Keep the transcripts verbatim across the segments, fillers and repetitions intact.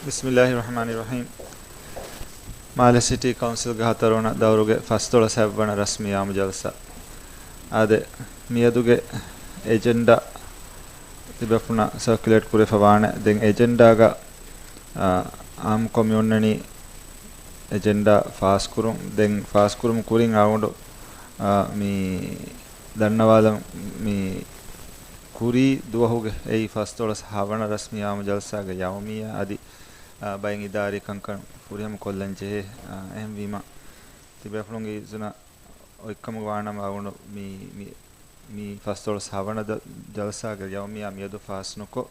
ބިސްމިއްލާހި ރަޙްމާނި ރަޙީމް. މާލެ ސިޓީ ކައުންސިލްގެ ހަތަރުވަނަ ދައުރުގެ ފަސްދޮޅަސް ހަތްވަނަ ރަސްމީ އާއްމު ޖަލްސާ. އާދެ، މިއަދުގެ އެޖެންޑާ ތިބޭފުޅުންނަށް ސަރކިއުލޭޓް ކުރެފަ ވާނެ. ދެން އެޖެންޑާގަ، އާ، އާއްމުކޮށް މި އޮންނަނީ އެޖެންޑާ ފާސްކުރުން. ދެން ފާސްކުރުމު ކުރިން އަޅުގަނޑު، އާ، މި ދަންނަވާލަން މި ކުރީ ދުވަހުގެ އެއީ ފަސްދޮޅަސް ހަވަނަ ރަސްމީ އާއްމު ޖަލްސާގެ ޔައުމިއްޔާ އަދި، އާ، ބައެއް އިދާރީ ކަންކަން ފުރިހަމަ ކޮށްލަން ޖެހޭ. އާ، އެހެންވީމަ، ތިބޭފުޅުންގެ އިޒުނަށް އޮތްކަމުގަ ވާނަމަ އަޅުގަނޑު މި، މި، މި ފަސްދޮޅަސް ހަވަނަ ދަ-، ޖަލްސާގެ ޔައުމިއްޔާ މިއަދު ފާސް ނުކޮށް،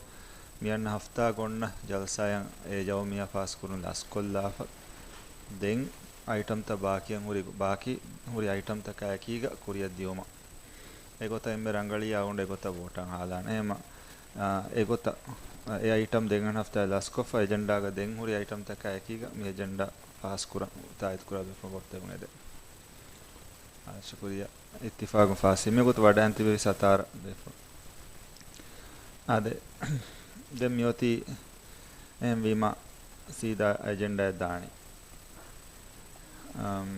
މިއަންނަ ހަފްތާގަ އޮންނަ ޖަލްސާއަށް އެ ޔައުމިއްޔާ ފާސްކުރުން ލަސްކޮށްލާފަ. ދެން އައިޓަމްތައް ބާކީއަށް ހުރި، ބާކީ ހުރި އައިޓަމްތަކާ އެކީގަ ކުރިއަށް ދިޔުމަށް. އެގޮތަށް އެންމެ ރަނގަޅީ އަޅުގަނޑު އެގޮތަށް ވޯޓަށް ހާލާނެ. އެހެންމަ، އާ، އެގޮތަށް، އާ، އެ އައިޓަމް ދެން އަންނަ ހަފްތާއަށް ލަސްކޮށްފަ އެޖެންޑާގަ ދެން ހުރި އައިޓަމްތަކާ އެކީގަ މި އެޖެންޑާ ފާސްކުރަން ތާއީދުކުރާ ބޭފުޅުން ވޯޓް ދެވުން އެދެން. އާ، ޝުކުރިއްޔާ. އިއްތިފާގުން ފާސްވީ. މިގޮތަށް ވަޑައިގެން ތިބެވި ސަތާރަ ބޭފުޅުން. އާދެ، ދެން މިއޮތީ އެހެންވީމަ ސީދާ އެޖެންޑާއަށް ދާނީ. އަމް،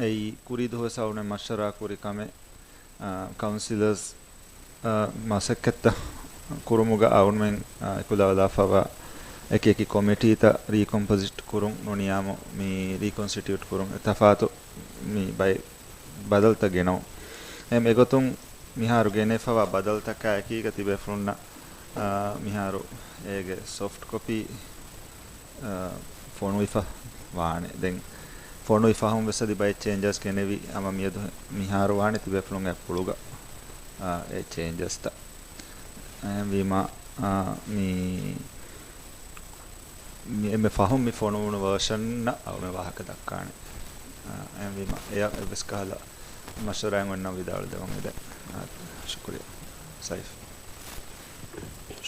އެއީ ކުރީ ދުވަހު ވެސް އަޅުގަނޑު މަޝްވަރާ ކުރި ކަމެއް، އާ، ކައުންސިލަރސް، އާ، މަސައްކަތްތައް ކުރުމުގަ އަޅުގަނޑުމެން، އާ، އެކުލަވަލާފައިވާ އެކި އެކި ކޮމިޓީތައް ރީކޮމްޕޮޒިޓް ކުރުން ނޫނިއްޔާމު މި ރީކޮންސްޓިޓިއުޓް ކުރުން އެ ތަފާތު މި ބައެއް ބަދަލުތައް ގެނައުން. އެހެން އެގޮތުން މިހާރު ގެނެފަވާ ބަދަލުތަކާ އެކީގަ ތިބޭފުޅުންނަށް، އާ، މިހާރު އޭގެ ސޮފްޓް ކޮޕީ، އާ، ފޮނުވިފަ ވާނެ. ދެން ފޮނުވި ފަހުން ވެސް އަދި ބައެއް ޗޭންޖަސް ގެނެވި ހަމަ މިއަދު މިހާރު ވާނެ ތިބޭފުޅުންގެ އަތްޕުޅުގަ، އާ، އެ ޗޭންޖަސްތައް. އެހެންވީމަ، އާ، މި މި އެންމެ ފަހުން މި ފޮނުވުނު ވާޝަންއަށް އަޅުގަނޑު ވާހަކަ ދައްކާނެ. އެހެންވީމަ، އެއަށް އެއްވެސް ކަހަލަ މަޝްވަރާއެއް އޮންނަ ވިދާޅު ދެވަން އެދެން. ޝުކުރިއްޔާ. ސައިފް.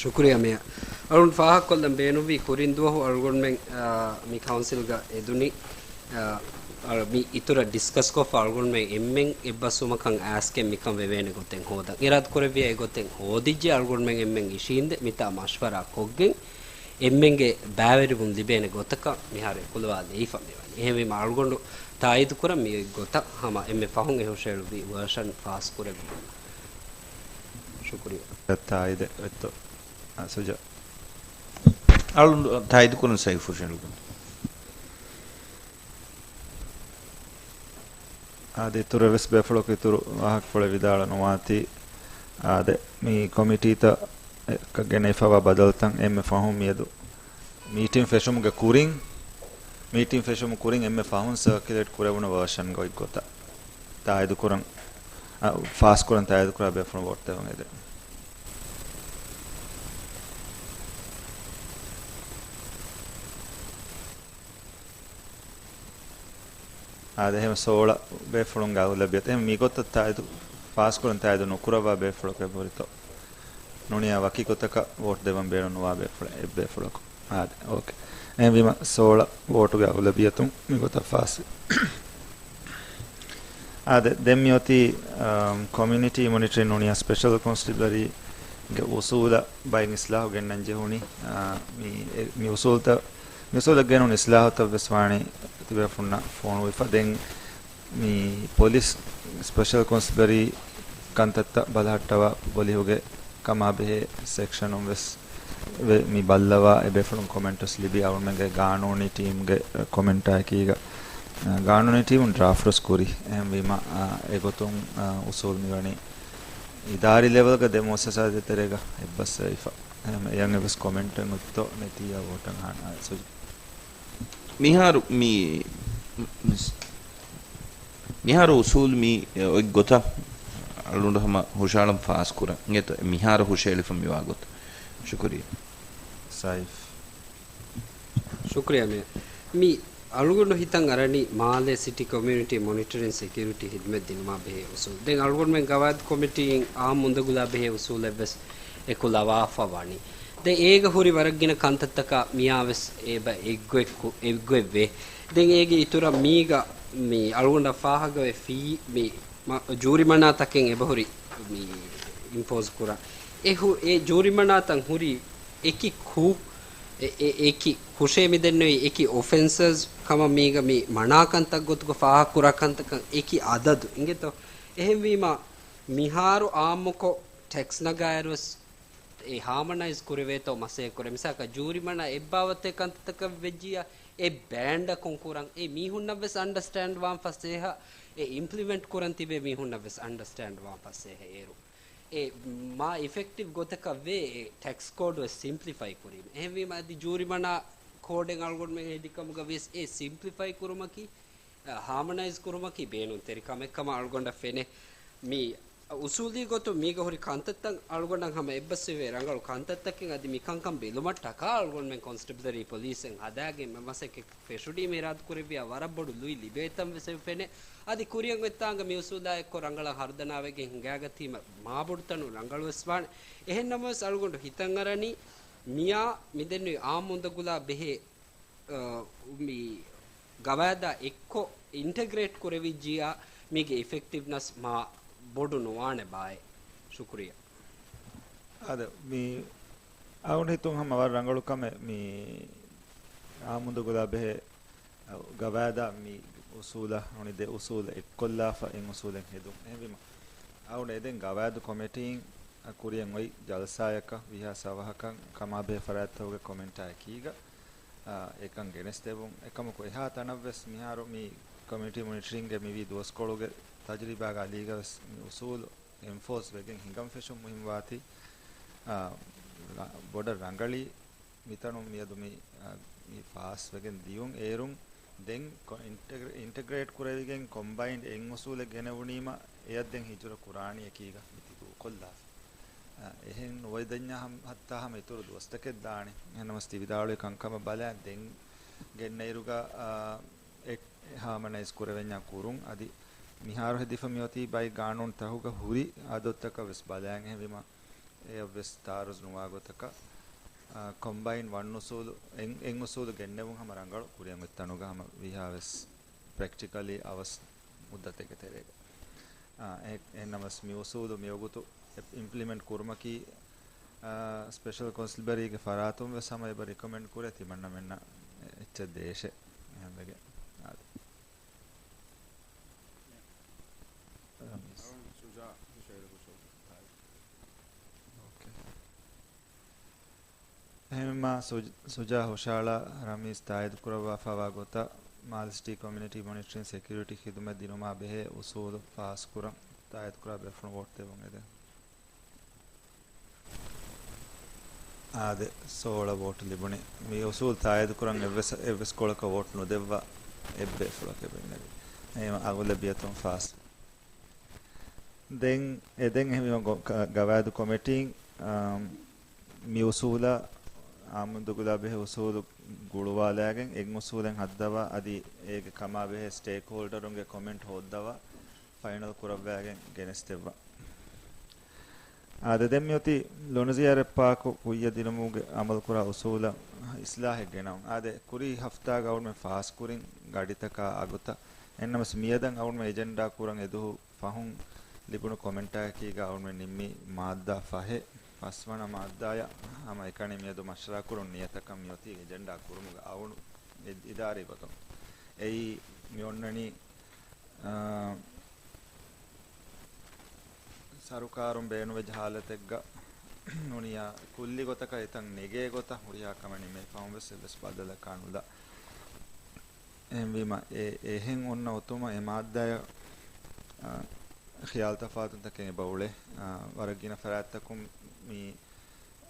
ޝުކުރިއްޔާ މޭޔަރ. އަޅުގަނޑު ފާހަގަކޮށްލަން ބޭނުންވީ ކުރިން ދުވަހު އަޅުގަނޑުމެން، އާ، މި ކައުންސިލްގަ އެދުނީ، އާ، އަޅު-، މި އިތުރަށް ޑިސްކަސްކޮށްފަ އަޅުގަނޑުމެން އެންމެން އެއްބަސްވުމަކަށް އައިސްގެން މިކަން ވެވޭނެ ގޮތެއް ހޯދަން އިރާދަކުރެއްވިއްޔާ އެގޮތެއް ހޯދިއްޖެ އަޅުގަނޑުމެން އެންމެން އިށީނދެ މިތާ މަޝްވަރާ ކޮށްގެން އެންމެންގެ ބައިވެރިވުން ލިބޭނެ ގޮތަކަށް މިހާރު އެކުލަވާލައިފަ މިވަނީ. އެހެންވީމަ އަޅުގަނޑު ތާއީދުކުރަން މި އޮތް ގޮތަށް ހަމަ އެންމެ ފަހުން އެ ހުށައެޅުއްވި ވާޝަން ފާސްކުރެއްވުމަށް. ޝުކުރިއްޔާ. ތާއީދެއް އޮތްތޯ؟ އަ، ސުޖާ. އަޅުގަނޑު ތާއީދުކުރަން ސައިފް ހުށައެޅުގަން. އާދެ، އިތުރަށް ވެސް ބޭފުޅަކު އިތުރު ވާހަކަފުޅެއް ވިދާޅު ނުވާތީ. އާދެ، މި ކޮމިޓީތައް އެ، ގެނެފަވާ ބަދަލުތައް އެންމެ ފަހުން މިއަދު މީޓިން ފެށުމުގެ ކުރިން، މީޓިން ފެށުމު ކުރިން އެންމެ ފަހުން ސަރކިއުލޭޓް ކުރެވުނު ވާޝަންގެ އޮތް ގޮތަށް ތާއީދުކުރަން، އަ، ފާސްކުރަން ތާއީދުކުރާ ބޭފުޅުން ވޯޓް ދެވަން އެދެން. އާދެ، އެހެން ސޯޅަ ބޭފުޅުންގެ އަޣުލަބިއްޔަތު. އެހެން މިގޮތަށް ތާއީދު، ފާސްކުރަން ތާއީދު ނުކުރައްވާ ބޭފުޅަކު އެބަހުރިތޯ؟ ނޫނިއްޔާ ވަކި ގޮތަކަށް ވޯޓް ދެވަން ބޭނުން ނުވާ ބޭފުޅެއް އެއްބޭފުޅަކު. އާދެ، އޯކޭ. އެހެންވީމަ ސޯޅަ ވޯޓުގެ އަޣުލަބިއްޔަތުން މިގޮތަށް ފާސްވި. އާދެ، ދެން މިއޮތީ، އަމް، ކޮމިއުނިޓީ މޮނިޓަރިން ޔޫނިއަން ސްޕެޝަލް ކޮންސްޓެބަލަރީގެ އުސޫލަށް ބައެއް އިސްލާހު ގެންނަން ޖެހުނީ. އާ، މި، އެ، މި އުސޫލްތައް، މި އުސޫލަށް ގެނުނު އިސްލާހުތައް ވެސް ވާނީ ތިބޭފުންނަށް ފޮނުވިފަ. ދެން މި ޕޮލިސް ސްޕެޝަލް ކޮންސްޓެބަލަރީ ކަންތައްތައް ބަލަހައްޓަވާ ޕޮލިހުގެ ކަމާބެހޭ ސެކްޝަނުން ވެސް ވެ-، މި ބައްލަވާ އެބޭފުޅުން ކޮމެންޓް ވެސް ލިބި އަޅުމެންގެ ގާނޫނީ ޓީމްގެ ކޮމެންޓާއެކީގަ، އަ، ގާނޫނީ ޓީމުން ޑްރާފްޓް ވެސް ކުރި. އެހެންވީމަ، އަ، އެގޮތުން، އަ، އުސޫލް މިވަނީ އިދާރީ ލެވެލްގަ ދެ މުއައްސަސާ ދޭތެރޭގަ އެއްބަސްވެފަ. އެހެން އެޔަށް އެއްވެސް ކޮމެންޓެއް އޮތްތޯ ނެތިއްޔާ ވޯޓަށް ހާނާ ސުޖި. މިހާރު މި، މިހާރު އުސޫލު މި އޮތް ގޮތަށް އަޅުގަނޑު ހަމަ ހުށައަޅަން ފާސްކުރަން. އިނގޭތޯ މިހާރު ހުށައެޅިފަ މިވާ ގޮތަށް. ޝުކުރިއްޔާ. ސައިފް. ޝުކުރިއްޔާ މޭޔަރ. މި އަޅުގަނޑު ހިތަށް އަރަނީ މާލެ ސިޓީ ކޮމިއުނިޓީ މޮނިޓަރިން ސެކިއުރިޓީ ހިދުމަތް ދިނުމާ ބެހޭ އުސޫލް. ދެން އަޅުގަނޑުމެން ގަވާއިދު ކޮމިޓީއިން އާއްމު އުނދަގުލާ ބެހޭ އުސޫލެއް ވެސް އެކު ލަވާފަ ވަނީ. ދެން އޭގަ ހުރި ވަރަށް ގިނަ ކަންތައްތަކާ މިއާ ވެސް އެބަ އެއްގޮތްކު-، އެއްގޮތްވޭ. ދެން އޭގެ އިތުރަށް މީގަ މި އަޅުގަނޑަށް ފާހަގަވެ ފީ މި މަ-، ޖޫރިމަނާތަކެއް އެބަހުރި މި އިމްޕޯޒް ކުރާ. އެ ހު-، އެ ޖޫރިމަނާތައް ހުރީ އެކި ކު-، އެ، އެ، އެކި ކުށޭ މިދެންނެވި އެކި އޮފެންސަސް ކަމަށް މީގަ މި މަނާކަންތައް ގޮތުގަ ފާހަގަކުރާ ކަންތަކަށް އެކި އަދަދު އިނގޭތޯ. އެހެންވީމަ، މިހާރު އާއްމުކޮށް ޓެކްސް ނަގާއިރުވެސް އެ ހާމަނައިޒް ކުރެވޭތޯ މަސައްކަތް ކުރޭ. މިސާލަކަށް ޖޫރިމަނާ އެއްބާވަތެއް ކަންތައްތަކަށް ވެއްޖިއްޔާ އެ ބޭންޑަކުން ކުރަން އެ މީހުންނަށްވެސް އަންޑަސްޓޭންޑް ވާން ފަސޭހަ، އެ އިމްޕްލިމެންޓް ކުރަން ތިބޭ މީހުންނަށްވެސް އަންޑަސްޓޭންޑް ވާން ފަސޭހަ އޭރު. އެ މާ އިފެކްޓިވް ގޮތަކަށް ވޭ އެ ޓެކްސް ކޯޑް ވެސް ސިމްޕްލިފައި ކުރީމަ. އެހެންވީމަ އަދި ޖޫރިމަނާ ކޯޑެއް އަޅުގަނޑުމެން ހެދިކަމުގަ ވިޔަސް އެ ސިމްޕްލިފައި ކުރުމަކީ، އަ، ހާމަނައިޒް ކުރުމަކީ ބޭނުންތެރި ކަމެއް ކަމަށް އަޅުގަނޑަށް ފެނޭ. މި އުސޫލީ ގޮތުން މީގަ ހުރި ކަންތައްތައް އަޅުގަނޑަށް ހަމަ އެއްބަސްވެވޭ ރަނގަޅު ކަންތައްތަކެއް. އަދި މިކަންކަން ބެލުމަށްޓަކާ އަޅުގަނޑުމެން ކޮންސްޓެބަލަރީ ޕޮލިސްއެއް ހަދާގެން މަސައްކަތް ފެށުނީމަ އިރާދަކުރެއްވިޔާ ވަރަށް ބޮޑު ލުއި ލިބޭތަން ވެސް އެބަ ފެނޭ. އަދި ކުރިއަށް އޮތްތާނގަ މި އުސޫލާ އެއްކޮށް ރަނގަޅަށް ހަރުދަނާވެގެން ހިނގާގަތީމަ މާބޮޑު ތަނުން ރަނގަޅުވެސް ވާނެ. އެހެން ނަމަވެސް އަޅުގަނޑު ހިތަށް އަރަނީ މިޔާ މިދެންނެވި އާއްމު އުނދަގުލާ ބެހޭ، އަ، މި ގަވާއިދާ އެއްކޮށް އިންޓަގްރޭޓް ކުރެވިއްޖިޔާ މީގެ އިފެކްޓިވްނަސް މާ ބޮޑު ނުވާނެ ބާއޭ. ޝުކުރިއްޔާ. އާދެ، މި އަޅުގަނޑު ހިތުން ހަމަ ވަރަށް ރަނގަޅު ކަމެއް މި އާއްމު އުނދަގުލާ ބެހޭ ގަވާއިދާ މި އުސޫލަށް ނޫނީ ދެ އުސޫލު އެއްކޮށްލާފަ އެއް އުސޫލެއް ހެދުން. އެހެންވީމަ، އަޅުގަނޑު އެދެން ގަވާއިދު ކޮމިޓީން ކުރިއަށް އޮތް ޖަލްސާއަކަށް ވީހާވެސް އަވަހަކަށް ކަމާބެހޭ ފަރާތްތަކުގެ ކޮމެންޓާ އެކީގަ، އާ، އެކަން ގެނެސްދެއްވުން. އެކަމަކު އެހާ ތަނަށްވެސް މިހާރު މި ކޮމިއުނިޓީ މޮނިޓަރިންގެ މިވީ ދުވަސްކޮޅުގެ ތަޖުރިބާގެ އަލީގަވެސް މި އުސޫލު އެންފޯސް ވެގެން ހިނގަން ފެށުން މުހިންމުވާތީ، އާ، ރަ-، ބޮޑަށް ރަނގަޅީ މިތަނުން މިއަދު މި، އާ، މި ފާސް ވެގެން ދިޔުން އޭރުން ދެން ކޮ-، އިންޓަގްރޭ-، އިންޓަގްރޭޓް ކުރެވިގެން ކޮމްބައިންޑް އެއް އުސޫލެއް ގެނެވުނީމަ އެޔަށް ދެން ހިޖުރަ ކުރާނީ އެކީގަ މިތި ދޫކޮށްލާފަ. އާ، އެހެން ނުވެދެންޏާ ހަމް-، ހައްތާ ހަމަ އިތުރު ދުވަސްތަކެއް ދާނެ. އެހެންނަމަސް ތި ވިދާޅުވި ކަންކަމަށް ބަލާ ދެން ގެންނައިރުގަ، އާ، އެ-، ހާމަނައިޒް ކުރެވެންޏާ ކުރުން. އަދި މިހާރު ހެދިފަ މިއޮތީ ބައި ގާނޫނު ތަހުގަ ހުރި އާދަދުތަކަށް ވެސް ބަލާން. އެހެންވީމަ، އެޔަށްވެސް ތާރުޒު ނުވާ ގޮތަކަށް، އާ، ކޮމްބައިން ވަން އުސޫލު، އެއް، އެއް އުސޫލު ގެންނެވުން ހަމަ ރަނގަޅު ކުރިއަށް އޮތް ތަނުގަ ހަމަ ވީހާވެސް ޕްރެކްޓިކަލީ އަވަސް މުއްދަތެއްގެ ތެރޭގަ. އާ، އެ-، އެހެންނަމަސް މި އުސޫލު މިވަގުތު އެ-، އިމްޕްލިމެންޓް ކުރުމަކީ، އާ، ސްޕެޝަލް ކޮންސްޓެބަލަރީގެ ފަރާތުން ވެސް ހަމަ އެބަ ރިކޮމެންޑް ކުރޭ ތިމަންނަމެންނަށް އެ-، އެއްޗެއް ދޭށޭ. އެހެންވެގެން. އާދެ. ރަމީސް. ޝުޖާ ހުށައިރު ހުށަ އޯކޭ. އެހެންވީމާ، ސުޖް-، ސުޖާ ހުށައަޅާ ރަމީސް ތާއީދު ކުރައްވާފައިވާ ގޮތަށް، މާލެ ސިޓީ ކޮމިއުނިޓީ މޮނިޓަރިން ސެކިއުރިޓީ ޚިދުމަތް ދިނުމާ ބެހޭ އުސޫލު ފާސްކުރަން ތާއީދުކުރާ ބޭފުޅުން ވޯޓް ދެއްވުން އެދެން. އާދެ، ސޯޅަ ވޯޓު ލިބުނީ. މި އުސޫލު ތާއީދުކުރަން އެއްވެސް، އެއްވެސް ކޮޅަކަށް ވޯޓު ނުދެއްވާ އެއްބޭފުޅަކަށް ބެންނެވި. އެހެންވީމަ އަޣުލަބިއްޔަތުން ފާސް. ދެން، އެ ދެން އެހެންވީމަ ގޮ-، ގަ-، ގަވާއިދު ކޮމިޓީން، އާ، މި އުސޫލަށް އާއްމު އުނދަގުލާ ބެހޭ އުސޫލު ގުޅުވާލާގެން އެއް އުސޫލެއް ހައްދަވާ އަދި އޭގެ ކަމާ ބެހޭ ސްޓޭކްހޯލްޑަރުންގެ ކޮމެންޓް ހޯއްދަވާ ފައިނަލް ކުރައްވާގެން ގެނެސްދެއްވާ. އާދެ، ދެން މިއޮތީ ލޮނުޒިޔާރަތް ޕާކު ކުއްޔަށް ދިނުމުގެ އަމަލުކުރާ އުސޫލަށް އިސްލާހެއް ގެނައުން. އާދެ، ކުރީ ހަފްތާގަ އަޅުގަނޑުމެން ފާސްކުރިން ގަޑިތަކާ އަގުތައް. އެހެންނަމަސް މިއަދަށް އަޅުގަނޑުމެން އެޖެންޑާ ކުރަން އެދުވަހު ފަހުން ލިބުނު ކޮމެންޓާއެކީގަ އަޅުގަނޑުމެން ނިންމީ މާއްދާ ފަހެއް، ފަސްވަނަ މާއްދާޔަށް ހަމައެކަނި މިއަދު މަޝްވަރާކުރުން ނިޔަތަކަށް މިއޮތީ އެޖެންޑާ ކުރުމުގަ އަޅުގަނޑު އި-، އިދާރީ ގޮތުން. އެއީ މިއޮންނަނީ، އާ، ސަރުކާރުން ބޭނުންވެއްޖެ ހާލަތެއްގަ ނޫނިޔާ ކުއްލި ގޮތަކަށް އެތަން ނެގޭ ގޮތަށް ހުރިހާ ކަމެއް ނިމޭ ފަހުން ވެސް އެއްވެސް ބަދަލަކާ ނުލާ. އެހެންވީމަ، އެ-، އެހެން އޮންނަ އޮތުމަށް އެ މާއްދާޔަށް، އާ، ޚިޔާލު ތަފާތުންތަކެއް އެބަ އުޅޭ. އާ، ވަރަށް ގިނަ ފަރާތްތަކުން މި،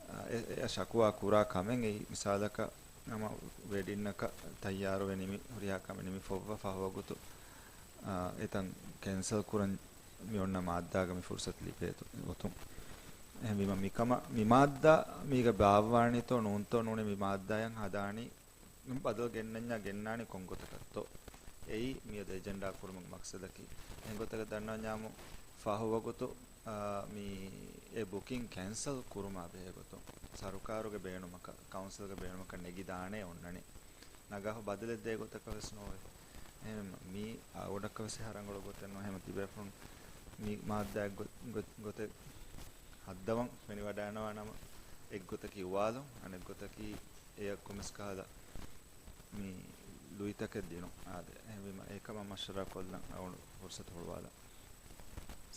އާ، އެ-، އެ ޝަކުވާ ކުރާ ކަމެއް އެއީ، މިސާލަކަށް، ހަމަ ވެޑިންނަކަށް ތައްޔާރުވެ ނިމި، ހުރިހާ ކަމެއް ނިމި ފޮއްވާ ފަހުވަގުތު، އާ، އެތަން ކެންސަލް ކުރަން މި އޮންނަ މާއްދާގަ މި ފުރުސަތު ލިބޭ ގޮތުން. އެހެންވީމަ، މިކަމަށް މި މާއްދާ މީގަ ބާއްވާނީތޯ ނޫންތޯ ނޫނީ މި މާއްދާއަށް ހަދާނީ ބަދަލު ގެންނަންޏާ ގެންނާނީ ކޮން ގޮތަކަށްތޯ؟ އެއީ މިއަދު އެޖެންޑާ ކުރުމުގެ މަޤްޞަދަކީ. އެހެން ގޮތަކަށް ދަންނަވަންޏާމު ފަހުވަގުތު، އާ، މި އެ ބުކިން ކެންސަލް ކުރުމާ ބެހޭ ގޮތުން ސަރުކާރުގެ ބޭނުމަކަށް، ކައުންސިލްގެ ބޭނުމަކަށް ނެގިދާނޭ އޮންނަނީ. ނަގާފަ ބަދަލެއް ދޭ ގޮތަކަށް ވެސް ނޯވޭ. އެހެން މީ އަޅުގަނޑަކަށް ވެސް އެހާ ރަނގަޅު ގޮތެއް ނޫން. އެހެން ތިބޭފުޅުން މި މާއްދާ އެއް ގޮ-، ގޮ-، ގޮތެއް ހައްދަވަން ފެނިވަޑައިނަވާ ނަމަ، އެއްގޮތަކީ އުވާލުން، އަނެއްގޮތަކީ އެއަށް ކޮމެސް ކަހަލަ މި ލުއިތަކެއް ދިނުން އާދެ. އެހެންވީމަ އެކަމަށް މަޝްވަރާ ކޮށްލަން އަޅުގަނޑު ފުރުސަތު ހުޅުވާލަން.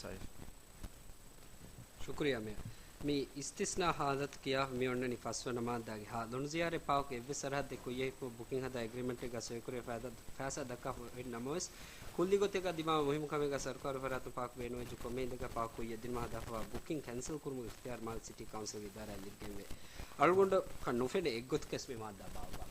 ސައިފް. ޝުކުރިއްޔާ މޭޔަރ. މި އިސްތިސްނާ ހާލަތު ކިޔާ މި އޮންނަނީ ފަސްވަނަ މާއްދާގެ ހާ. ލޮނުޒިޔާރޭ ޕާކު އެއްވެސް ސަރަހައްދެއް ކުއްޔަށް ހިފުމަށް ބުކިން ހަދާ އެގްރިމެންޓެއްގަ ސޮއިކުރެވޭ ފައިސާ، ފައިސާ ދައްކާފަ އޮތް ނަމަވެސް، ކުއްލި ގޮތެއްގަ ދިމާވާ މުހިއްމު ކަމެއްގަ ސަރުކާރު ފަރާތުން ޕާކު ބޭނުންވެއްޖެ ކޮންމެ ހިނދެއްގަ ޕާކު ކުއްޔަށް ދިނުމަށް ހަދާފައިވާ ބުކިން ކެންސަލް ކުރުމުގެ އިޚްތިޔާރު މާލެ ސިޓީ ކައުންސިލްގެ އިދާރާއަށް ލިބިގެންވޭ. އަޅުގަނޑަކަށް ނުފެނޭ އެއްގޮތަކަސް މި މާއްދާ ބާއްވާ.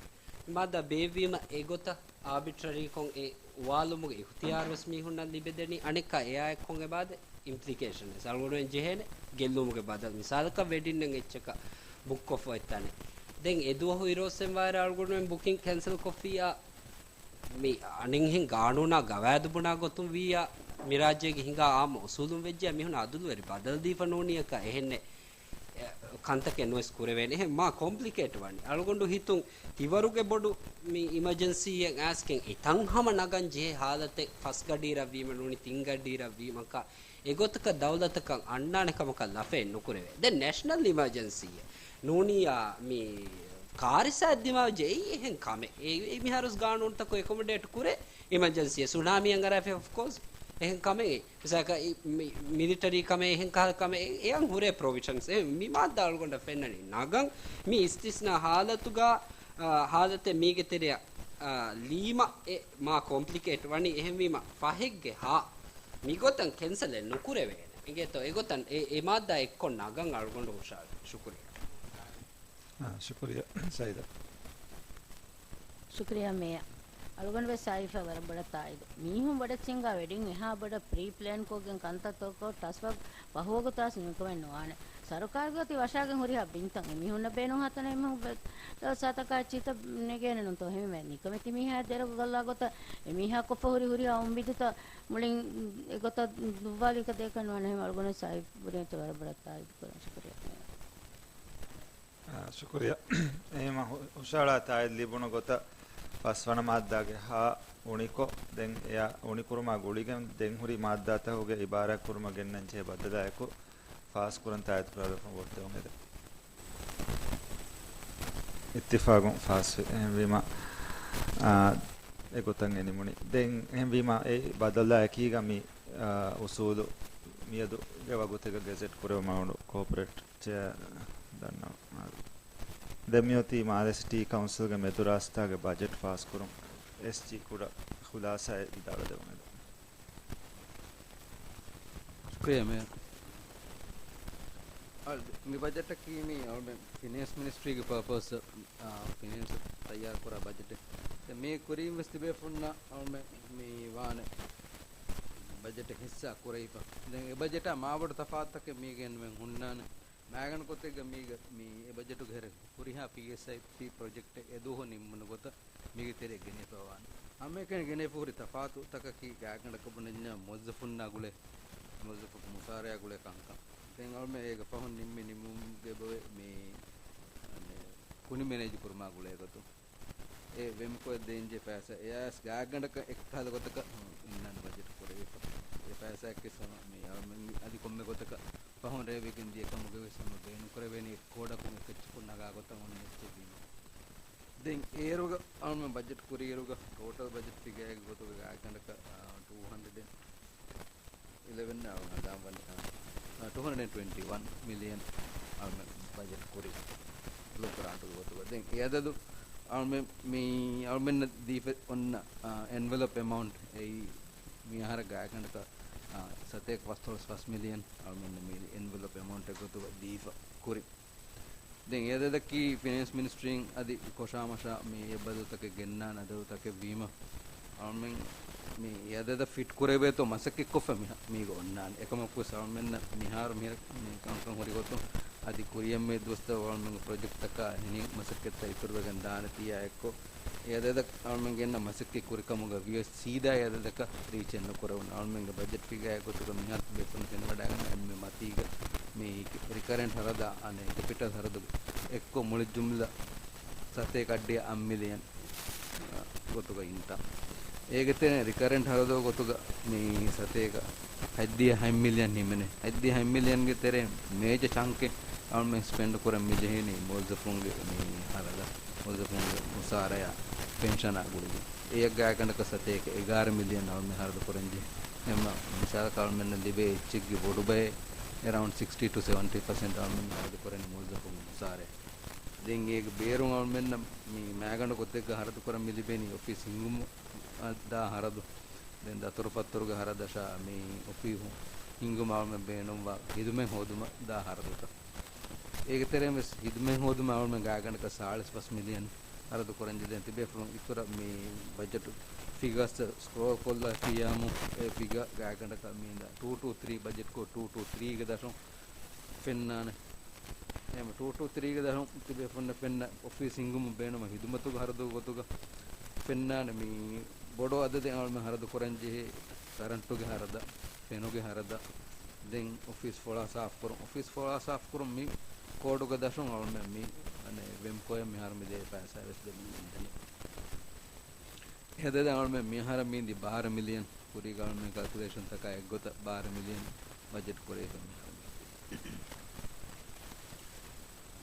މި މާއްދާ ބޭއްވީމަ އެގޮތަށް އާބިޓްރަރީކޮށް އެ އުވާލުމުގެ އިޚްތިޔާރުވެސް މީހުންނަށް ލިބެދެނީ. އަނެއްކާ އެއާއެއްކޮށް އެބައާދޭ އިމްޕްލިކޭޝަން ވެސް އަޅުގަނޑުމެން ޖެހޭނެ ގެއްލުމުގެ ބަދަލު. މިސާލަކަށް ވެޑިންއެއް އެއްޗަކަށް ބުކްކޮށްފަ އޮތް ތަނެއް. ދެން އެ ދުވަހު އިރުއޮއްސެން ވާއިރަށް އަޅުގަނޑުމެން ބުކިން ކެންސަލް ކޮށްފިއްޔާ މި އަނެއްހެން ގާނޫނާ ގަވާއިދު ބުނާ ގޮތުން ވިއްޔާ މި ރާއްޖޭގެ ހިނގާ އާއްމު އުސޫލުން ވެއްޖެޔާ މީހުން އަދުލުވެރި ބަދަލު ދީފަ ނޫނިއަކަށް އެހެންނެއް ކަންތަކެއް ނުވެސް ކުރެވޭނެ. އެހެން މާ ކޮމްޕްލިކޭޓް ވަނީ. އަޅުގަނޑު ހިތުން ތިވަރުގެ ބޮޑު މި އިމަޖެންސީއެއް އައިސްގެން އެތަން ހަމަ ނަގަން ޖެހޭ ހާލަތެއް ފަސް ގަޑިއިރަށް ވީމަ ނޫނީ ތިން ގަޑިއިރަށް ވީމަކާ އެގޮތަކަށް ދައުލަތަކަށް އަންނާނެ ކަމަކަށް ލަފައެއް ނުކުރެވޭ. ދެން ނޭޝަނަލް އިމަޖެންސީއެއް ނޫނިއްޔާ މި ކާރިސާއެއް ދިމާވެއްޖެ އެއީ އެހެން ކަމެއް. އެ، އެ މިހާރުވެސް ގާނޫނުތަކުން އެކޮމޮޑޭޓް ކުރޭ އިމަޖެންސީއެއް. ސުނާމީ އަނގަރާފި އޮފްކޯސް އެހެން ކަމެއް. މިސާލަކަށް މި، މިލިޓަރީ ކަމެއް އެހެން ކަހަލަ ކަމެއް އެ، އެއަށް ހުރޭ ޕްރޮވިޝަންސް އެ މި މާއްދާ އަޅުގަނޑަށް ފެންނަނީ ނަގަން މި އިސްތިސްނާ ހާލަތުގަ، އާ، ހާލަތެއް މީގެ ތެރެއަށް، އާ، ލީމަ އެ މާ ކޮމްޕްލިކޭޓް ވަނީ. އެހެންވީމަ ފަހެއްގެ ހާ މިގޮތަށް ކެންސަލެއް ނުކުރެވޭނެ. އިނގޭތޯ އެގޮތަށް އެ، އެ މާއްދާ އެއްކޮށް ނަގަން އަޅުގަނޑު ހުށަހަޅަން. ޝުކުރިއްޔާ. އާ، ޝުކުރިއްޔާ ސައީދާ. ޝުކުރިއްޔާ މޭޔަރ. އަޅުގަނޑުވެސް ސައިފަށް ވަރަށް ބޮޑަށް ތާއީދު. މީހުން ބޮޑަށް ހިނގާ ވެޑިން އެހާ ބޮޑަށް ޕްރީ ޕްލޭންކޮށްގެން ކަންތައްތަކަށް ޓަސްވަރކް ފަހުވަގުތާސް ނިކަމެއް ނުވާނެ. ސަރުކާރުގެ އޮތީ ވަށާގެން ހުރިހާ ބިންތައް އެމީހުންނަށް ބޭނުން ހަތަނަ އެމީހުން ސާތަކާ އެއްޗިތައް ނެގޭނެ ނޫންތޯ؟ ހެމެ ނިކަމެތި މީހާ ދެރަގު ގައްލާ ގޮތަށް އެމީހާ ކޮށްފަ ހުރި ހުރިހާ އުއްމީދުތައް މުޅިން އެގޮތަށް ދުއްވާލީކަ ދޭކަށް ނުވާނެ. ހެމެ އަޅުގަނޑު ސައިފް ބުރިއަތު ވަރަށް ބޮޑަށް ތާއީދު ކުރަން. ޝުކުރިއްޔާ. އާ، ޝުކުރިއްޔާ. އެހެންވީމަ ހު-، ހުށަހަޅާ ތާއީދު ލިބުނު ގޮތަށް ފަސްވަނަ މާއްދާގެ ހާ އުނިކޮށް، ދެން އެއަށް އުނިކުރުމާ ގުޅިގެން ދެން ހުރި މާއްދާތަކުގެ އިބާރާތްކުރުމަށް ގެންނަން ޖެހޭ ބަދަލާއެކު ފާސްކުރަން ތާއީދު ކުރާލަފަ ވޯޓް ދެވުން އެދެން. އިއްތިފާގުން ފާސްވި. އެހެންވީމަ، އާ، އެގޮތަށް އެ ނިމުނީ. ދެން އެހެންވީމަ އެ ބަދަލާ އެކީގަ މި، އާ، އުސޫލު މިއަދުގެ ވަގުތެއްގަ ގެޒެޓް ކުރެވުމަށް އުޅުނު ކޯޕަރޭޓް ޗެއާ ދަންނަވަން. ދެން މިއޮތީ މާލެ ސިޓީ ކައުންސިލްގެ މެދު ރާސްތާގެ ބަޖެޓް ފާސްކުރުން. އެސްޖީ ކުޑަ ޚުލާސާއެއް ވިދާޅުވެދެވުނެވެ. ޝުކުރިއްޔާ މޭޔަރ. އަ، މި ބަޖެޓަކީ މި އަޅުމެން ފިނޭންސް މިނިސްޓްރީގެ ޕާޕަސް، އަ، ފިނޭންސް ތައްޔާރު ކުރާ ބަޖެޓެއް. ދެން މީ ކުރީން ވެސް ތިބޭފުންނަށް އަޅުމެން މި ވާނެ ބަޖެޓެއް ހިއްސާ ކުރެވިފަ. ދެން އެ ބަޖެޓާ މާބޮޑު ތަފާތުތަކެއް މީގެ އެންމެން ހުންނާނެ. މައިގަނޑު ގޮތެއްގަ މީގަ މި އެ ބަޖެޓުގެ ހެރެ ހުރިހާ ޕީއެސްއައިޕީ ޕްރޮޖެކްޓެއް އެ ދުވަހު ނިންމުނު ގޮތަށް މީގެ ތެރެއަށް ގެނެފަވާނެ. ހަމައެކަނި ގެނެފަ ހުރި ތަފާތު ތަކަކީ ގާތްގަނޑަކަށް ބުނަންޏާ މުވައްޒަފުންނާ ގުޅޭ، މުވައްޒަފަކު މުސާރަޔާ ގުޅޭ ކަންކަން. ދެން އަޅުމެން އޭގެ ފަހުން ނިންމި ނިންމުމުގެ ބޮއެ މި، މި ކުނި މެނޭޖު ކުރުމާ ގުޅޭ ގޮތުން. އެ ވެމްކޯއަށް ދޭންޖެ ފައިސާ އެއާސް ގާތްގަނޑަކަށް އެއްކަހަލަ ގޮތަކަށް އިންނާނެ ބަޖެޓް ކުރެވިފަ. އެ ފައިސާއަކީ ސަމަ މި އަޅުމެން އަދި ކޮންމެ ގޮތަކަށް ފަހުން ރޭވިގެން ދިޔަ ކަމުގަ ވެސް ހަމަ ބޭނުން ކުރެވޭނީ އެއްކޯޑަކުން އެކައްޗަކުން ނަގާ ގޮތަށް އޮންނަ އެއްޗެއް ވީމަ. ދެން އޭރުގަ އަޅުމެން ބަޖެޓް ކުރިއިރުގަ ޓޯޓަލް ބަޖެޓް ފިގާގެ ގޮތުގަ ގާތްގަނޑަކަށް، އާ، ޓޫ ހަންޑްރެޑް އެންޑް އިލެވެން އަޅު ހަނދާން ވަނީ، އާ، ޓޫ ހަންޑްރެޑް އެންޑް ޓްވެންޓީ ވަން މިލިއަން އަޅުމެން ބަޖެޓް ކުރި ބްލޮކް ގްރާންޓުގެ ގޮތުގަ. ދެން އެ އަދަދު އަޅުމެން މި އަޅުމެންނަށް ދީފަ އޮންނަ، އާ، އެންވެލޮޕް އެމައުންޓް އެއީ މި އަހަރަށް ގާތްގަނޑަކަށް، އާ، ސަތޭކަ ފަސްދޮޅަސް ފަސް މިލިއަން އަޅުމެންނަށް މި އެންވެލޮޕް އެމައުންޓެއް ގޮތުގަ ދީފަ ކުރި. ދެން އެ އަދަދަކީ ފިނޭންސް މިނިސްޓްރީން އަދި ކޮށާމަށާ މި އެ ބަދަލުތަކެއް ގެންނާނެ އަދަދުތަކެއް ވީމަ، އަޅުމެން މި އެ އަދަދަށް ފިޓް ކުރެވޭތޯ މަސައްކަތްކޮށްފަ މި، މީގަ އޮންނާނެ. އެކަމަކުވެސް އަޅުމެންނަށް މިހާރު މި، މި ކަންކަން ހުރި ގޮތުން އަދި ކުރިއަށް މި ދުވަސްތައް އަޅުމެންގެ ޕްރޮޖެކްޓްތަކާ އެހެނި މަސައްކަތްތައް އިތުރުވެގެން ދާނެތީ އާއެއްކޮށް، އެ އަދަދަށް އަޅުމެން ގެންނަ މަސައްކަތް ކުރިކަމުގަ ވިޔަސް ސީދާ އެ އަދަދަކަށް ރީޗެއް ނުކުރެވުނު. އަޅުމެންގެ ބަޖެޓް ފިގާއެއް ގޮތުގަ މިހާރު ބޭފުޅުން ފެނިވަޑައިގަންނަ އެންމެ މަތީގަ މި ރިކަރެންޓް ހަރަދާ، އަނެއް ކެޕިޓަލް ހަރަދު އެއްކޮށް މުޅި ޖުމްލަ ސަތޭކަ އަށްޑިހަ އަށް މިލިއަން ގޮތުގަ އިންތާ. އޭގެ ތެރެއިން ރިކަރެންޓް ހަރަދު ގޮތުގަ މި ސަތޭކަ ހަތްދިހަ ހަތް މިލިއަން ހިމެނޭ. ހަތްދިހަ ހަތް މިލިއަންގެ ތެރެއިން މޭޖަ ޗަންކެއް އަޅުމެން ސްޕެންޑް ކުރަން މި ޖެހޭނީ މުވައްޒަފުންގެ މި ހަރަދަށް، މުވައްޒަފުންގެ މުސާރަޔާ ޕެންޝަނާ ގުޅިގެން. އެޔަށް ގާތްގަނޑަކަށް ސަތޭކަ އެގާރަ މިލިއަން އަޅުމެން ހަރަދު ކުރަން ޖެހޭ. އެމަ މިސާލަކަށް އަޅުމެންނަށް ލިބޭ އެއްޗެއްގެ ބޮޑު ބައެއް އެރައުންޑް ސިކްސްޓީ ޓު ސެވެންޓީ ޕަސެންޓް އަޅުމެން ހަރަދު ކުރަނީ މުވައްޒަފުންގެ މުސާރަޔާ. ދެން އޭގެ ބޭރުން އަޅުމެންނަށް މި މައިގަނޑު ގޮތެއްގަ ހަރަދު ކުރަން މި ލިބެނީ އޮފީސް ހިންގުމަށް ދާ ހަރަދު. ދެން ދަތުރުފަތުރުގެ ހަރަދަށާ މި އޮފީހު ހިންގުމަށް އަޅުމެން ބޭނުންވާ ހިދުމަތް ހޯދުމަށް ދާ ހަރަދުތައް. އޭގެ ތެރެއިން ވެސް ހިދުމަތް ހޯދުމަށް އަޅުމެން ގާތްގަނޑަކަށް ސާޅީސް ފަސް މިލިއަން ހަރަދު ކުރަން ޖެހިދެން ތިބޭފުޅުން އިތުރަށް މި ބަޖެޓު ފިގާސް ސްކްރޯލް ކޮށްލާ ފިޔާމު އެ ފިގާ ގާތްގަނޑަކަށް މީން ޓޫ ޓޫ ތްރީ ބަޖެޓްކޮށް ޓޫ ޓޫ ތްރީގެ ދަށުން ފެންނާނެ. އެހެން ޓޫ ޓޫ ތްރީގެ ދަށުން ތިބޭފުޅުންނަށް ފެންނަ އޮފީސް ހިންގުމުން ބޭނުންވާ ހިދުމަތުގެ ހަރަދުގެ ގޮތުގަ ފެންނާނެ މި ބޮޑު އަދަދެއް އަޅުމެން ހަރަދު ކުރަން ޖެހޭ ކަރަންޓުގެ ހަރަދަށް، ފެނުގެ ހަރަދަށް، ދެން އޮފީސް ފޮޅާ ސާފުކުރުން، އޮފީސް ފޮޅާ ސާފުކުރުން މި ކޯޑުގެ ދަށުން އަޅުމެން މި ވެމްކޯއަށް މިހާރު މި ދޭ ފައިސާ ވެސް ދެމުން އިނދެނީ. އެހެން އަޅުމެން މިހާރަށް މީނދި ބާރަ މިލިއަން، ކުރީގަ އަޅުމެން ކަލްކުލޭޝަންތަކާ އެއްގޮތަށް ބާރަ މިލިއަން ބަޖެޓް ކުރެވިފަ މިހާރު.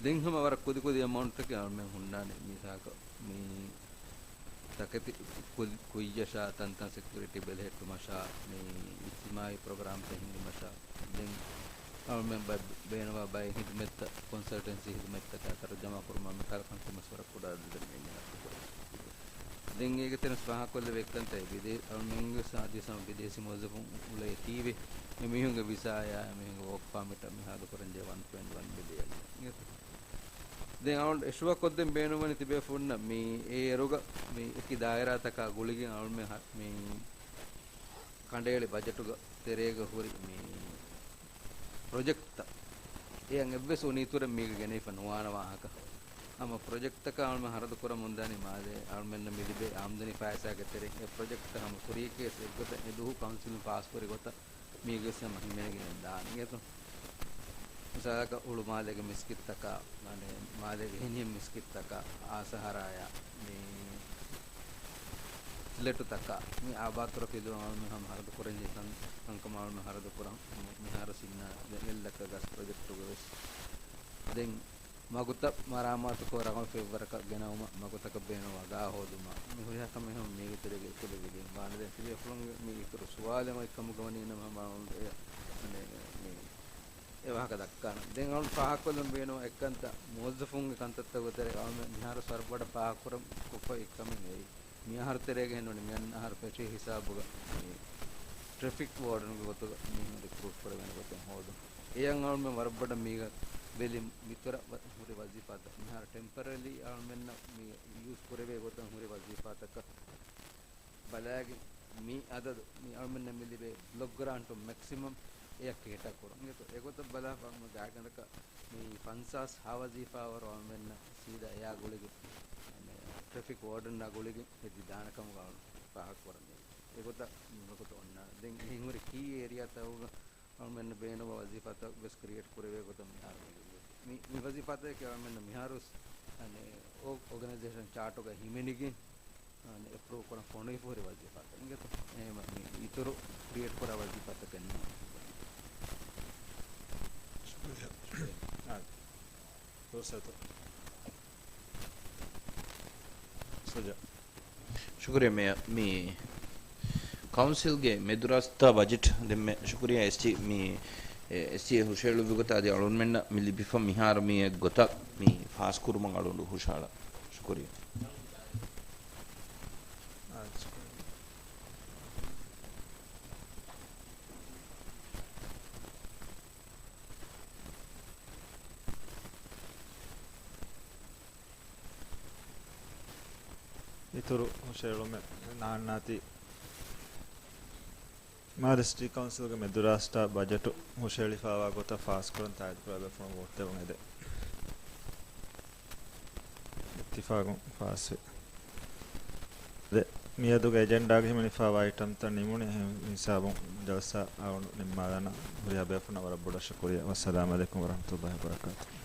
ދެން ހަމަ ވަރަށް ކުދި ކުދި އެމައުންޓްތަކެއް އަޅުމެން ހުންނާނެ. މިސާލަކަށް މި ތަކެތި ކު-، ކުއްޔަށާ، ތަންތަން ސެކިއުރިޓީ ބެލެހެއްޓުމަށާ، މި އިޖްތިމާއީ ޕްރޮގްރާމްތައް ހިންގުމަށާ، ދެން އަޅުމެން ބައި-، ބޭނުންވާ ބައެއް ހިދުމަތްތައް، ކޮންސަލްޓެންސީ ހިދުމަތްތަކާ ތަރުޖަމާ ކުރުމާ މި ކަންކަން ކޮންމެސް ވަރަށް ކުޑަ އަދަދެއް މި ހަރަދު ކުރަނީ. ދެން އޭގެ ތެރެއިން ފާހަގަކޮށްލެވޭ އެއްކަންތައް ބިދޭ-، އަޅުމެންގެ ސާ-، އަދި ސަމަ ބިދޭސީ މުވައްޒަފުން އުޅޭތީވެ، އެމީހުންގެ ވިސާޔާ، އެމީހުންގެ ވޯކް ޕާމިޓަށް މި ހަރަދު ކުރަންޖެހޭ ވަން ޕޮއިންޓް ވަން މިލިއަން. ދެން އަޅުގަނޑު އެޝުއާ ކޮށްދޭން ބޭނުންވަނީ ތިބޭފުޅުންނަށް މި އޭރުގަ މި އެކި ދާއިރާތަކާ ގުޅިގެން އަޅުމެން ހަ-، މި ކަނޑައެޅި ބަޖެޓުގެ ތެރޭގަ ހުރި މި ޕްރޮޖެކްޓްތައް އެޔަށް އެއްވެސް އުނިއިތުރެއް މީގަ ގެނެވިފަ ނުވާނެ ވާހަކަ. ހަމަ ޕްރޮޖެކްޓްތަކަށް އަޅުމެން ހަރަދު ކުރަމުންދާނީ މާލޭ އަޅުމެންނަށް މި ލިބޭ އާމްދަނީ ފައިސާގެ ތެރެއިން. އެ ޕްރޮޖެކްޓްތައް ހަމަ ކުރީކޭސް އެއްގޮތަށް އެ ދުވަހު ކައުންސިލުން ފާސްކުރި ގޮތަށް މީގެ ސަމަ ހިމެނިގެން ދާނެ އިނގޭތޯ. މިސާލަކަށް ހުޅުމާލޭގެ މިސްކިތްތަކާ، މާނެ، މާލޭގެ ހިނިހެން މިސްކިތްތަކާ، އާސަހަރާޔާ، މި ފްލެޓުތަކާ، މި އާބާދުކުރަ ފިލުވަން އަޅުމެން ހަމަ ހަރަދު ކުރަންޖެހޭ ކަން-، ކަންކަމަށް އަޅުމެން ހަރަދު ކުރަން. މި-، މިހާރު ސިންނާ ދެން އެއްލައްކަ ގަސް ޕްރޮޖެކްޓުގަ ވެސް. ދެން މަގުތައް މަރާމާތުކޮށް ރަނގަޅު ފެތްވަރަކަށް ގެނައުމަށް، މަގުތަކަށް ބޭނުންވާ ގާ ހޯދުމަށް، މި ހުރިހާ ކަމެއް ހަމަ މީގެ ތެރޭގަ އެކުލެވިގެން ވާނެ. ދެން ތިބޭފުޅުންގެ މި އިތުރު ސުވާލެއް އޮތް ކަމުގަ ވަނީ ނަމަ ހަމަ އަޅުގަނޑު އެ-، އަނެއް މި އެ ވާހަކަ ދައްކާނަން. ދެން އަޅުގަނޑު ފާހަގަކޮށްލަން ބޭނުން އެއްކަންތައް މުވައްޒަފުންގެ ކަންތައްތަކުގެ ތެރޭގަ އަޅުގަނޑު މިހާރު ވަރަށް ބޮޑަށް ފާހަގަކުރަން ކޮށްފަ އެއްކަމެއް އެއީ. މި އަހަރު ތެރޭގަ ހެންނޫނީ މިއަންނަ އަހަރު ފެށި ހިސާބުގަ މި ޓްރެފިކް ވާޑަންގެ ގޮތުގަ މީހުން ރިކްރޫޓް ކުރެވޭނެ ގޮތެއް ހޯދުން. އެޔަށް އަޅުމެން ވަރަށް ބޮޑަށް މީގަ ބެލި މިތުރަށް ވަ-، ހުރި ވަޒީފާތައް. މިހާރު ޓެމްޕަރަރީ އަޅުމެންނަށް މި ޔޫސް ކުރެވޭ ގޮތަށް ހުރި ވަޒީފާތަކަށް ބަލާގެން މި އަދަދު މި އަޅުމެންނަށް މި ލިބޭ ބްލޮކް ގްރާންޓު މެކްސިމަމް އެޔަށް ކޭޓާ ކުރުން. އެގޮތަށް ބަލާފަ ގާތްގަނޑަކަށް މި ފަންސާސް ހަ ވަޒީފާ ވަރު އަޅުމެންނަށް ސީދާ އެޔާ ގުޅިގެން ޓްރެފިކް ވާޑަންއާ ގުޅިގެން ހެދި ދާނެ ކަމުގަ އަޅު ފާހަގަކުރަން. އެގޮތަށް މިވަގުތު އޮންނާނެ. ދެން އެހެން ހުރި ކީ އޭރިއާތަކުގަ އަޅުމެންނަށް ބޭނުންވާ ވަޒީފާތައް ވެސް ކްރިއޭޓް ކުރެވޭ ގޮތަށް މިހާރު މި، މި ވަޒީފާތަކެއް އަޅުމެންނަށް މިހާރު ވެސް، އަނެ، އޯ-، އޯގަނައިޒޭޝަން ޗާޓުގަ ހިމެނިގެން، އަނެ، އެޕްރޫވް ކުރަން ފޮނުވިފަ ހުރި ވަޒީފާތައް އިނގޭތޯ. އެހެންވީމަ މި އިތުރު ކްރިއޭޓް ކުރާ ވަޒީފާތަކެއް ނޫން. ޝުކުރިއްޔާ. އާ، ފުރުސަތު. ސުޖާ. ޝުކުރިއްޔާ މޭޔަރ. މި ކައުންސިލްގެ މެދުރާސްތާ ބަޖެޓް ދެންމެ ޝުކުރިއްޔާ އެސްޖީ މި، އެ، އެސްޖީ ހުށައެޅުއްވި ގޮތަށް އަދި އަޅުގަނޑުމެންނަށް މި ލިބިފަ މިހާރު މި އެއްގޮތަށް މި ފާސްކުރުމަށް އަޅުގަނޑު ހުށަހަޅާ. ޝުކުރިއްޔާ. އިތުރު ހުށައެޅުމެއް ނާންނާތީ. މާލެ ސިޓީ ކައުންސިލްގެ މެދުރާސްތާ ބަޖެޓު ހުށައެޅިފައިވާ ގޮތަށް ފާސްކުރަން ތާއީދުކުރާ ބޭފުޅުން ވޯޓްދެއްވުން އެދެން. އިއްތިފާގުން ފާސްވި. ދެ، މިއަދުގެ އެޖެންޑާގަ ހިމެނިފައިވާ އައިޓަމްތައް ނިމުނީ. އެހެން ހިސާބުން ޖަލްސާ އަޅުގަނޑު ނިންމާލާނަން. ހުރިހާ ބޭފުޅުންނަށް ވަރަށް ބޮޑަށް ޝުކުރިއްޔާ. ވައްސަލާމް އަލައިކުމް ވަރަހްމަތުﷲ ވަބަރަކާތުހު.